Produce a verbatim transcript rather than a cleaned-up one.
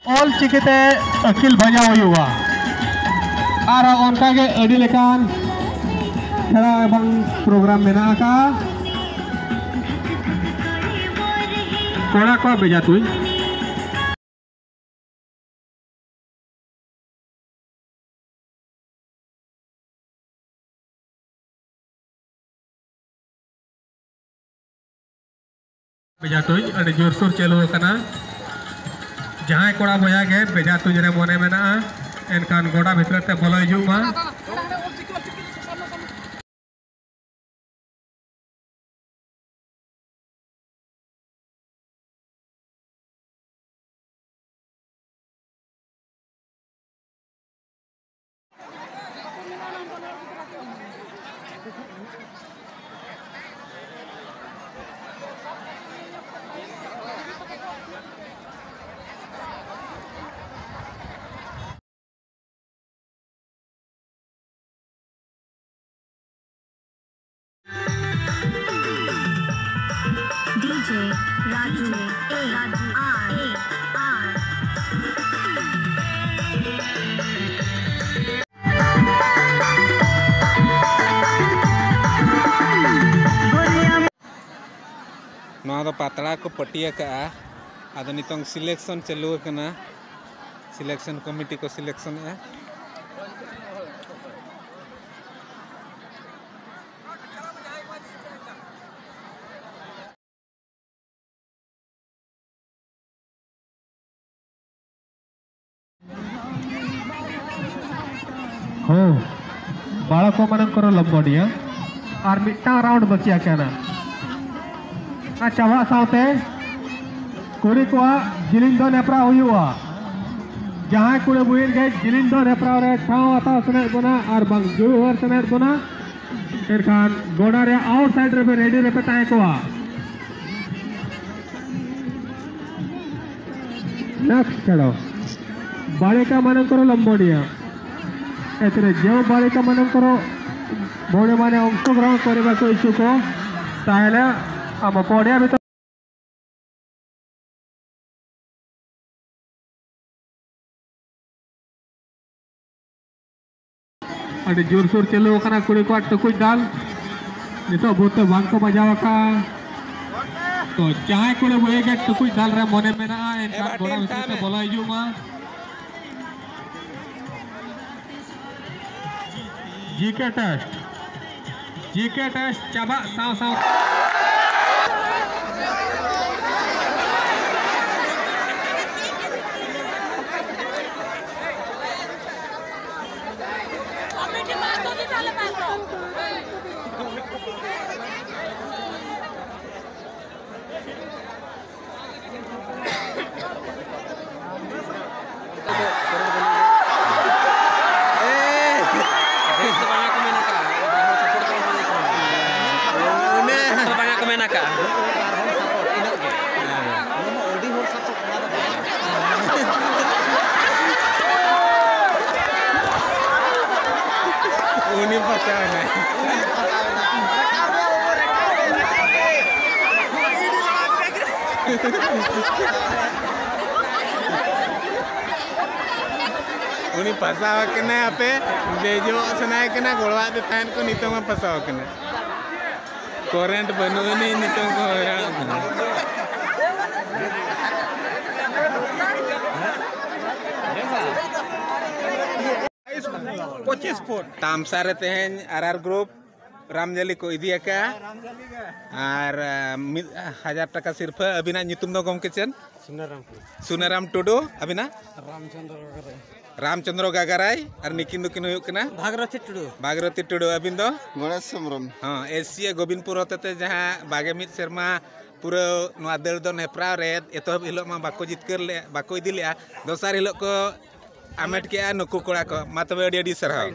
ᱚᱞ ᱪᱤᱠᱤᱛᱮ ᱟᱹᱠᱤᱞ ᱵᱟᱧᱪᱟᱣ ᱦᱩᱭᱩᱜᱼᱟ᱾ ᱟᱨ ᱚᱱᱠᱟᱜᱮ ᱟᱹᱰᱤ ᱞᱮᱠᱟᱱ ᱠᱷᱮᱞᱟ ᱮᱵᱚᱝ ᱯᱨᱳᱜᱨᱟᱢ ᱢᱮᱱᱟᱜ ᱟᱠᱟᱫᱼᱟ᱾ ᱠᱚᱲᱟ ᱠᱚᱣᱟᱜ ᱵᱮᱡᱷᱟ ᱛᱩᱧ᱾ ᱵᱮᱡᱷᱟ ᱛᱩᱧ ᱟᱹᱰᱤ ᱡᱳᱨᱥᱳᱨ ᱪᱟᱹᱞᱩ ᱟᱠᱟᱱᱟ᱾ ᱡᱟᱦᱟᱸᱭ ᱠᱚᱲᱟ ᱵᱚᱭᱦᱟ ᱜᱮ ᱵᱮᱡᱷᱟ ᱛᱩᱧ ᱨᱮ ᱢᱚᱱᱮ ᱢᱮᱱᱟᱜᱼᱟ, ᱮᱱᱠᱷᱟᱱ ᱜᱚᱰᱟ ᱵᱷᱤᱛᱨᱤ ᱛᱮ ᱵᱚᱞᱚ ᱦᱤᱡᱩᱜ ᱢᱟ᱾ DJ Raju, A R, A R. ᱱᱚᱣᱟ ᱫᱚ ᱯᱟᱛᱲᱟ ᱠᱚ ᱯᱟᱹᱴᱤ ᱟᱠᱟᱜᱼᱟ᱾ ᱟᱫᱚ ᱱᱤᱛᱚᱝ selection ᱪᱟᱹᱞᱩ ᱟᱠᱟᱱᱟ, selection committee ᱠᱚ selectionᱮᱜᱼᱟ᱾ ᱦᱚᱸ, ᱵᱟᱲᱟ ᱠᱚ ᱢᱟᱱᱟᱝ ᱠᱚᱨᱮ ᱞᱚᱢᱵᱚᱱᱤᱭᱟ᱾ ᱟᱨ ᱢᱤᱫᱴᱟᱝ round ᱵᱟᱹᱠᱤ ᱟᱠᱟᱱᱟ᱾ ᱚᱱᱟ ᱪᱟᱵᱟᱜ ᱥᱟᱶᱛᱮ ᱠᱩᱲᱤ ᱠᱚᱣᱟᱜ ᱡᱤᱞᱤᱧ ᱫᱚᱱ ᱦᱮᱯᱨᱟᱣ ᱦᱩᱭᱩᱜᱼᱟ᱾ ᱡᱟᱦᱟᱸᱭ ᱠᱩᱲᱤ ᱵᱩᱦᱤᱱ ᱜᱮ ᱡᱤᱞᱤᱧ ᱫᱚᱱ ᱦᱮᱯᱨᱟᱣ ᱨᱮ ᱴᱷᱟᱶ ᱦᱟᱛᱟᱣ ᱥᱟᱱᱟᱭᱮᱫ ᱵᱚᱱᱟ ᱟᱨ ᱵᱟᱝ ᱡᱩᱲᱩ ᱦᱟᱹᱨ ᱥᱟᱱᱟᱭᱮᱫ ᱵᱚᱱᱟ, ᱮᱱᱠᱷᱟᱱ ᱜᱚᱰᱟ ᱨᱮ outside ᱨᱮᱯᱮ ready ᱨᱮᱯᱮ ᱛᱟᱦᱮᱸ ᱠᱚᱜᱼᱟ᱾ Next ଖେଳ, ବାଳିକାମାନଙ୍କର ଲମ୍ବଡ଼ିଆ। ଏଥିରେ ଯେଉଁ ବାଳିକାମାନଙ୍କର ଭଉଣୀମାନେ ଅଂଶଗ୍ରହଣ କରିବାକୁ ଇଚ୍ଛୁକ, ତାହେଲେ ଆମ ପଡ଼ିଆ ଭିତରେ ᱟᱹᱰᱤ ᱡᱳᱨᱥᱳᱨ ᱪᱟᱹᱞᱩ ᱟᱠᱟᱱᱟ ᱠᱩᱲᱤ ᱠᱚᱣᱟᱜ ᱴᱩᱠᱩᱡ ᱫᱟᱞ᱾ ᱱᱤᱛᱚᱜ ᱵᱷᱳᱨ ᱛᱮ ᱵᱟᱝ ᱠᱚ ᱵᱟᱡᱟᱣ ᱟᱠᱟᱫᱼᱟ᱾ ᱛᱚ ᱡᱟᱦᱟᱸᱭ ᱠᱩᱲᱤ ᱵᱚᱭᱮ ᱜᱮ ᱴᱩᱠᱩᱡ ᱫᱟᱞ ᱨᱮ ᱢᱚᱱᱮ ᱢᱮᱱᱟᱜᱼᱟ, ᱮᱱᱠᱷᱟᱱ ᱜᱚᱲᱟ ᱵᱷᱤᱛᱤᱨ ᱛᱮ ᱵᱚᱞᱚ ᱦᱤᱡᱩᱜ ᱢᱟ᱾ ᱡᱤ ᱠᱮ ᱴᱮᱥᱴ, ᱡᱤ ᱠᱮ ᱴᱮᱥᱴ ᱪᱟᱵᱟᱜ ᱥᱟᱶ ᱥᱟᱶ ᱩᱱᱤ ᱯᱷᱟᱸᱥᱟᱣ ᱮᱱᱟᱭ᱾ ᱩᱱᱤ ᱯᱷᱟᱸᱥᱟᱣ ᱟᱠᱟᱱᱟᱭ, ᱟᱯᱮ ᱫᱮᱡᱚᱜ ᱥᱟᱱᱟᱭᱮ ᱠᱟᱱᱟ, ᱜᱚᱲᱚᱣᱟᱜ ᱛᱮ ᱛᱟᱦᱮᱱ ᱠᱚ, ᱱᱤᱛᱚᱝ ᱢᱟ ᱯᱷᱟᱸᱥᱟᱣ ᱟᱠᱟᱱᱟ᱾ ᱠᱚᱨᱮᱱᱴ ᱵᱟᱹᱱᱩᱜ ᱟᱹᱱᱤᱡ, ᱱᱤᱛᱚᱝ ᱠᱚ ᱦᱚᱭᱨᱟᱱᱚᱜ ᱠᱟᱱᱟ᱾ ᱯᱚᱸᱪᱤᱥ ᱯᱷᱩᱴ᱾ ᱛᱟᱢᱥᱟ ᱨᱮ ᱛᱮᱦᱮᱧ ᱟᱨ ᱟᱨ ᱜᱨᱩᱯ ᱨᱟᱢᱡᱟᱞᱤ ᱠᱚ ᱤᱫᱤ ᱟᱠᱟᱫᱼᱟ᱾ ᱟᱨ, ᱟ, ᱢᱤᱫ ᱦᱟᱡᱟᱨ ᱴᱟᱠᱟ ᱥᱤᱨᱯᱷᱟᱹ᱾ ᱟᱹᱵᱤᱱᱟᱜ ᱧᱩᱛᱩᱢ ᱫᱚ ᱜᱚᱢᱠᱮ ᱪᱮᱫ? ᱥᱩᱱᱟᱨᱟᱢ ᱴᱩᱰᱩ᱾ ᱥᱩᱱᱟᱨᱟᱢ ᱴᱩᱰᱩ᱾ ᱟᱹᱵᱤᱱᱟᱜ? ᱨᱟᱢᱪᱚᱸᱫᱽᱨᱚ ᱜᱟᱜᱟᱨᱟᱭ᱾ ᱨᱟᱢᱪᱚᱸᱫᱽᱨᱚ ᱜᱟᱜᱟᱨᱟᱭ᱾ ᱟᱨ ᱱᱤᱠᱤᱱ ᱫᱚᱠᱤᱱ ᱦᱩᱭᱩᱜ ᱠᱟᱱᱟ? ᱵᱷᱟᱜᱽᱨᱚᱛᱤ ᱴᱩᱰᱩ᱾ ᱵᱷᱟᱜᱽᱨᱚᱛᱤ ᱴᱩᱰᱩ᱾ ᱟᱹᱵᱤᱱ ᱫᱚ? ᱜᱚᱬᱮᱥ ᱦᱮᱢᱵᱨᱚᱢ᱾ ᱦᱚᱸ, ᱮᱥ ᱥᱤ ᱮ ᱜᱳᱵᱤᱱᱫᱯᱩᱨ ᱦᱚᱛᱮᱛᱮ ᱡᱟᱦᱟᱸ ᱵᱟᱜᱮ ᱢᱤᱫ ᱥᱮᱨᱢᱟ ᱯᱩᱨᱟᱹ ᱱᱚᱣᱟ ᱫᱟᱹᱲ ᱫᱚᱱ ᱦᱮᱯᱨᱟᱣ ᱨᱮ ᱮᱛᱚᱦᱚᱵ ᱦᱤᱞᱳᱜ ᱢᱟ ᱵᱟᱠᱚ ᱡᱤᱛᱠᱟᱹᱨ ᱞᱮᱫ, ᱵᱟᱠᱚ ᱤᱫᱤ ᱞᱮᱫᱼᱟ, ᱫᱚᱥᱟᱨ ᱦᱤᱞᱳᱜ ᱠᱚ ᱟᱢᱮᱴ ᱠᱮᱜᱼᱟ ᱱᱩᱠᱩ ᱠᱚᱲᱟ ᱠᱚ᱾ ᱢᱟ ᱛᱚᱵᱮ ᱟᱹᱰᱤ ᱟᱹᱰᱤ ᱥᱟᱨᱦᱟᱣ᱾